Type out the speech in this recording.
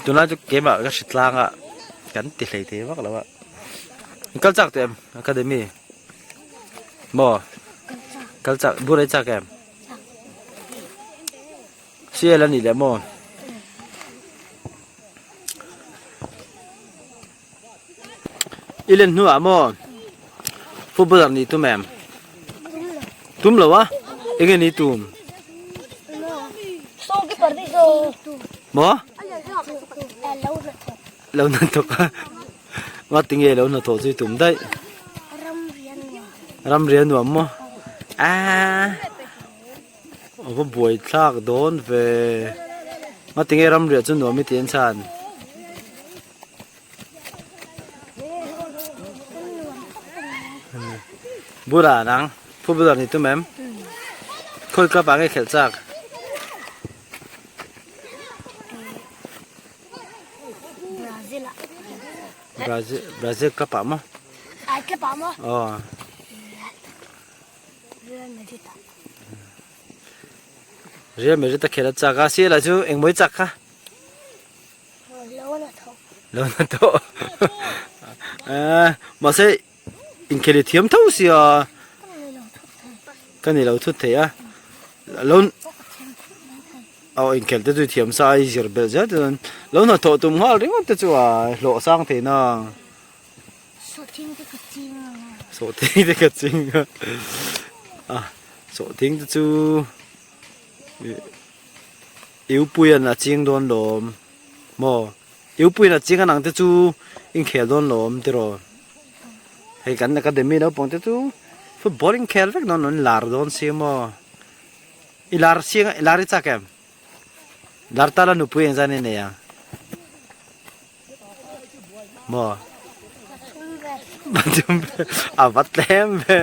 Tunlai chu keimah ka hri tlang a kan ti hlei thei vak lo a. In kal chak teh em academy? Maw? Kal chak bur ei chak em? Sial a nih leh maw? I len hnuah maw footballer nih tum em? Tum lo a? Enge ni tum? Maw? Lo hnathawk a. Ngati nge lo hnathawh chu i tum daih? Ram rian nuam maw? Aaa. A va buai thlak dawn ve. Ngati nge ram riah chu nuam i ti an chhan? Bula nang footballer ni tum em? Khawi club ah nge khelh chak? Brazil ah. Brazil Brazil club ah maw? Ai club ah maw? Aw. Real Madrid ah. Real Madrid a khelh a chak a, CL ah chu engmaw i chak kha? Lo na tho. Lo na tho. Eh, mahse inkhel i thiam tho sia. Ka ni lo thut thei a. Lo Aw inkhel te chu thiam sa i zir belh zel chuan lo na thawh tum nghal ringawt te chu a hlawh sang thei na. Sawhthing te ka ching a. Sawhthing te ka ching a. A sawhthing te chu Iupuian a ching dawn lawm maw? Iupuian a ching a nang te chu inkhel dawn lawm tiraw? Hei kan academy naupang te chu football inkhel vek dawn an lar dawn si maw? I lar siang i lar i chak em? Lar tala nupui engzah nge nei ang? Maw? Pathum vel. A va tlem ve.